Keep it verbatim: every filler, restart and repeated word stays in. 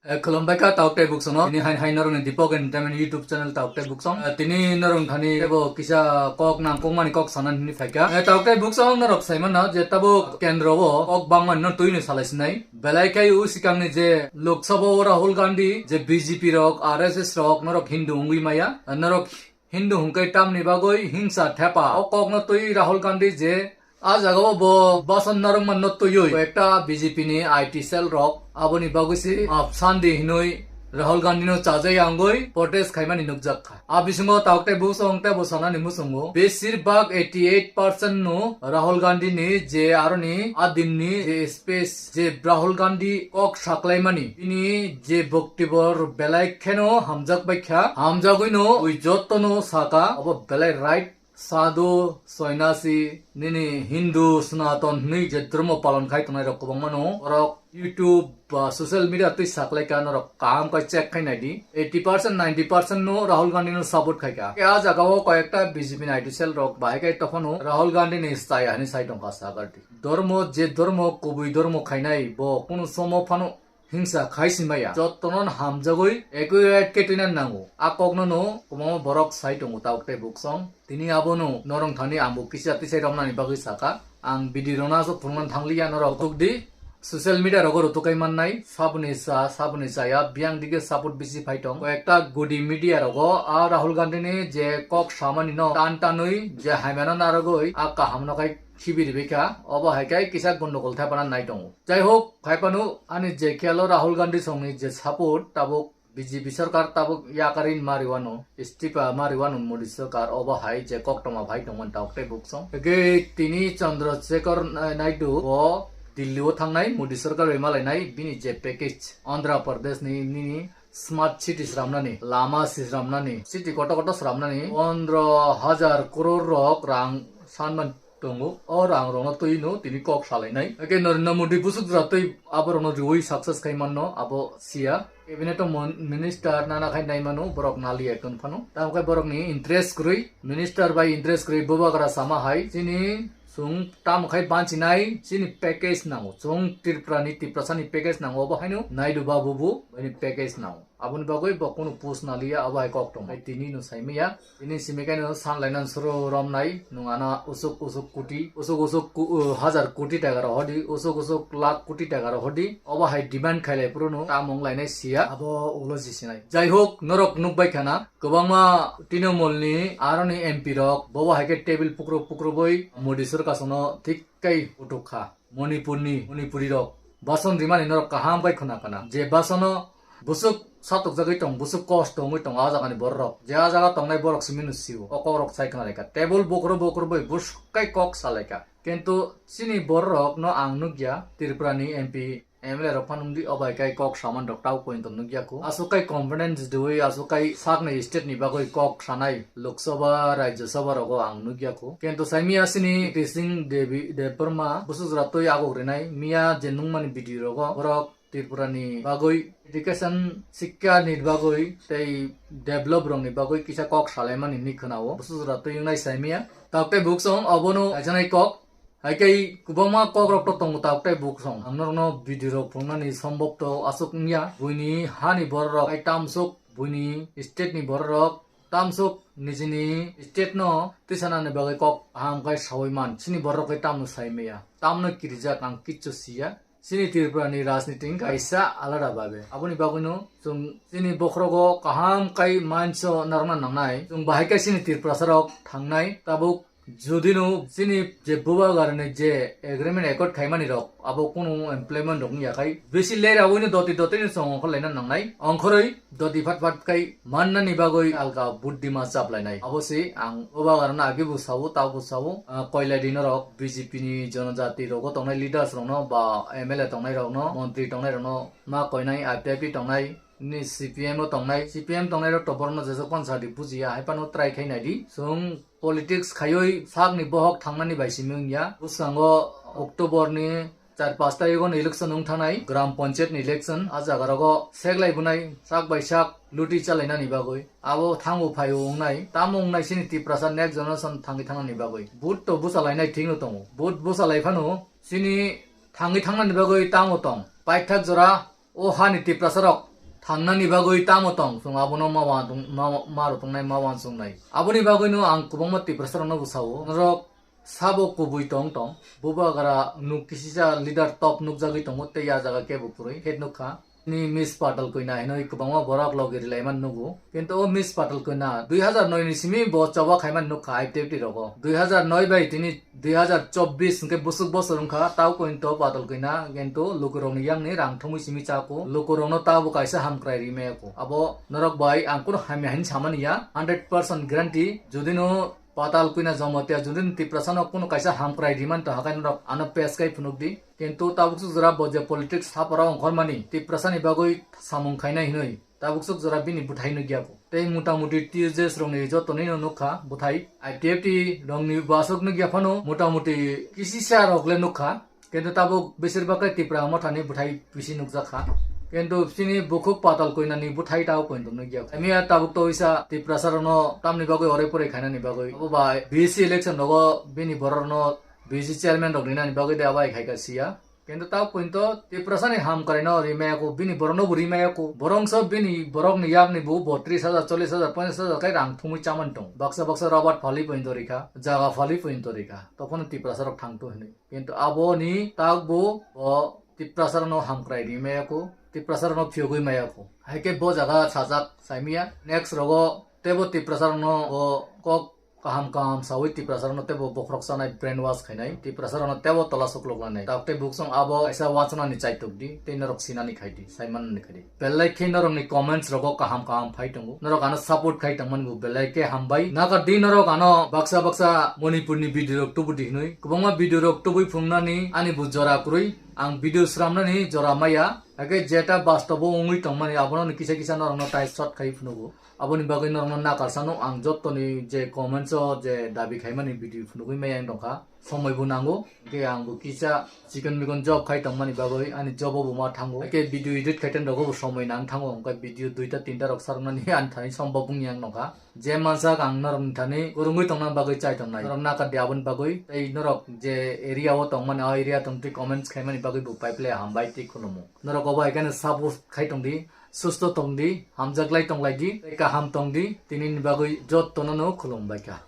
Eh, khulumbai kha tauk tei buksong no. Tini hain hain norok ni Deepak Entertainment YouTube channel tauk tei buksong. Eh, tini norok thani ebo kisa kok nangkukmani kok sana hini phaikha. Eh, tauk tei buksong norok saimano je tabuk kendro o kok bangmani no twi ni salai sinai. Belai khe u sikang ni je Lok Sabha o Rahul Gandhi je B J P rok, R S S rok norok Hindu wngwi maya. Eh, norok Hindu hwnkhe tamni bagwi hingsa thepa. O kokno twi Rahul Gandhi je a jagao bo bason narwkman no twiwi ekta B J P ni I T cell rok aboni bagwi se map sandi hinwi Rahul Gandhi no chajai angwi protest khaimani nukjak kha. A bisingo tauk tei buksong tei bo sanani muchungo besir bak eighty eight percent no Rahul Gandhi ni je aroni a din ni je speech je Rahul Gandhi kok saklaimani, bini je boktibor belai kheno hamjak baikha, hamjagwino ui jottono saka, obo belai right. Sadhu, Soinasi, nini Hindu, Sanaton hwnwi je dhormo palon khai tongnai rok kwbangma no, borok YouTube ba social media twi saklai kha, norok kaham khe check khai nai di. Eighty percent, ninety percent no Rahul Gandhi no support khai kha. Khe a jaga o koi ekta B J P ni I T cell rok bahai khai tophano Rahul Gandhi ni staya hwnwi sai tongkha sagar di. Dhormo je dhormo kubui dhormo khainai bo kunu somo phano hingsa khai si maya. Jottono hamjagwi equate khe twina nango. A kokno no kwbangma borok sai tongo tauk tei buksong. Tini abono norong thani ang bo kisa tisai romnani bagwi saka. Ang bidi rona so phunukna thangliya norok tuk di. Social media rogo rutukai mannai. Saboni sa, saboni saya. Biyang dige support bisi phai tong. Ko ekta gudi media rogo a Rahul Gandhi ni je kok samani no tan tanwi je haimano narogoi a kaham no khai khibi ribikha, obo hai khe kisa gondogol thepana nai tongo. Jai hok, phaiphano ani je khelo Rahul Gandhi songni je support tabuk B J P sarkar tabuk yakarin mariwano, istifa mariwano Modi sarkar obo hai je koktoma phai tongmani tabuk tei buksong. Hwnkhe tini Chandrasekhar Naidu bo Delhi o thangnai Modi sarkar bai malainai bini je package Andhra Pradesh ni nini smart city sramnani, lama sramnani, city koto koto sramnani pondro hajar crore rok rang sanman tongo. O rang rokno twi no tini kok salainai. Eke Narendra Modi busuk jora twi abo rokno riwi success khai manno abo siya. Cabinet o mon-, minister nana khai nai mano borok nali ekon phano. Tamo khai borok ni interest kwrwi, minister bai interest kwrwi bubagra sama hai. Chini Chwng tamo khai banchinai chini package nango. Chwng Tripura ni, Tiprasa ni package nango. Obo haino Naidu Babu bo bini package nango. Aboni bagwi bo kunu post naliya, abo hai kok tong. Hai tini no saimaya. Tini simi kaino sanlainan suru romnai. Nwng ana usuk usuk kuti, usuk usuk ku-, uh, hajar kuti taka rohodi, usuk usuk lakh kuti taka rohodi. Obo hai demand khailai phuru no tamo wnglainai siya. Abo ulo jisinai. Jai hok, norok nukbai khana. Kwbangma Trinamool ni aroni M P rok bobo hai khe table pukruk pukrubwi Modi sorkar sono thik kai utuk kha. Manipur ni Manipuri rok bason rimani norok kaham kai khuna kana je basono busuk satuk jagwi tong, busuk kosto wngwi tong a jaga ni borok rok, je a jaga tongnai borok simi no sio, o kok rok sai khna lai kha, table bukruk bukrubwi busuk kai kok sa lai kha. Kintu chini borok rok no ang nukya Tripura ni M P M L A rok phano wngdi, o bai kai kok saman rok tau pointo nukya kho. Aswk kai confidence dui, aswk kai sakni state ni bagwi kok sanai Lok Sabha, Rajya Sabha rogo ang nukya kho. Kintu saimia sini Singh Devi, Debbarma, busuk jora twi agok rinai, miya je nungmani video rogo, borok Tripura ni bagwi education, sikya ni bagwi tei develop rok ni bagwi kisa kok salaimani hinwi khwnao. Busuk jora twi wngnai saimia. Tok tei buksong obono kaisanai kok. Hai khe kwbangma kokrok to tongo tabuk tei buksong. Ang norokno video rok phunuknani sombobto aswk wngya. Buini hani bororok hai tamsok, buini state ni bororok tamsok nijini state no tisanani bagwi kok kaham khai saui man. Chini bororok hai tamno sai maya. Tamno kirijak ang kichu siya. Chini Tripura ni rajniti wngkha kaisa alada babe. Aboni bagwino chwng chini bokhorogo kaham khai manso narwkna nangnai. Chwng bahai khe chini Tripurasa rok thangnai tabuk. Judino chini je bubagarni je agreement accord khaimani rok, abo kunu employment rok wngya khai bisi lera wino doti doti ni song ongkhor laina nangnai. Ongkhorwi doti phat phat khai mannani bagwi alka buddhima chaplainai. Abo se ang bubagarno age bo sao, tabo sao, ah, koiladi norok B J P ni jonojati rogo tongnai leaders rokno ba M L A tongnai rokno, montri tongnai rokno ma koinai, I P F T tongnai, ni C P M o tongnai, C P M tongnai rok to borokno jesok pansa di bujiya, hai phano try khai nai di. Chwng politics khaiwi sakni bohok thangnani bai simi wngya. Bwskango October ni char panch tarikh ni election wng thangnai, gram panchayat ni election. A jaga rogo seklai bunai sak bai sak luti chalainani bagwi. Abo thango phaio wngnai, tamo wngnai chini Tiprasa next generation thangwi thangnani bagwi. Vote to bwsa lainai thik no tongo. Vote bwsa lai phano chini thangwi thangnani bagwi tamo tong. Paithak jora o hani Tiprasa rok Thangnani bagwi tamo tong, chwng abono ma wan-, ma, ma rwtwngnai, ma wansuknai. Aboni bagwino ang kwbangma Tiprasarokno bwsao. Norok sabo kubui tong tong, bubagra nuk kisisa leader top nukjagwi tongo, tei a jaga kebo kwrwi khe nukha. Ni Miss Patal Koina hinwi kwbangma borok logi rilaimani nugo. Kintu o Miss Patal Koina dui hazar noi ni simi bo choba khaimani nukha I P F T rogo. Dui hazar noi bai tini dui hazar chobbish hwnkhe bwswk bosor wngkha, tao kointo Patal Koina, kintu lukurokni yakni rang thumwi simi chako. Lukurokno tabo kaisa hamkrai rimaya ko. Abo norok bai ang kunu hamya hin samani ya, hundred percent guarantee. Jodi no Patal Koina Jamatia jodi no Tiprasano kunu kaisa hamkrai riman to hakai norok ano pes kai phunuk di. Kintu tabuk suk jora bo je politics hapara ongkhormani Tiprasani bagwi samung khainai hinwi tabuk suk jora bini bwthai nukya ko. Tei mota moti T J S rokni jotoni no nukha bwthai. I P F T rokni bo aswk nukya phano mota moti kisisa rok le nukha. Kintu tabuk besir bag khe Tipra Mothani bwthai bisi nukjakha. Kintu chini bukhuk Patal Koinani bwthai tabuk kointo nukya. Emiya tabuk to wisa Tiprasa rokno tamni bagwi ore pore khainani bagwi. Abo bai B C election rogo bini borok rokno B C chairman rok rinani bagwi de abai khaika siya. Kintu tabuk kointo Tiprasani hamkrai no rimaya ko, bini borok no bo rimaya ko. Borok so bini borok ni yak ni bo bo tris hajar, chollis hajar, ponchas hajar kai rang thumwi chamani tong. Baksa baksa Robert phali pointo rikha, jaga phali pointo rikha. Tokhono Tiprasa rok thangto hinwi. Kintu aboni takbo bo Tiprasarokno hamkrai rimaya ko, Tiprasarokno phiyogwi maya ko. Hai khe bo jaga sajak saimiya. Next rogo tebo Tiprasarokno bo kok kaham kaham sawi Tiprasarokno tebo bokhorok sanai, brainwash khainai. Tiprasarokno tebo tola suklok lanai. Tak tei buksong abo kaisa wansonani chaitok di, tei norok sinani khai di, saimanani khai di. Belai khe norokni comments rogo kaham kaham phai tongo. Norok ano support khai tongmani bo belai khe hambai. Naga di norok ano baksa baksa Manipurni video rok tubu di hinwi. Kwbangma video rok tubui phunuknani ani bo jora kwrwi. Ang video sramnani jora maya. Hakhe jeta bastobo wngwi tongmani abono kisa kisa norokno tai short khai phunugo. Aboni bagwi norokno nakarsano ang jottoni je comments o je dabi khaimani video phunugwi maya wng tongkha. Somoi bo nango, hwnkhe ang bo kisa chikon mikon job khai tongmani bagwi ani job o bo ma thango. Hwnkhe video edit khai tongmani bagwi bo somoi nang thango, hwnkhe video duita tinta rok sarmani ani thani sombok wngya wng nokha. Je mansak ang norokni thani kwrwngwi tongna bagwi chai tongnai. Norok nakar di aboni bagwi, tei norok je area o tongmani, o area tongtwi comments khaimani bagwi bo pipe le hambai tei khulumo. Norok obo hai kheno support khai tongdi, susto tongdi, hamjaklai tonglaidi, tei kaham tongdi, tinini bagwi jottono no khulumbaikha.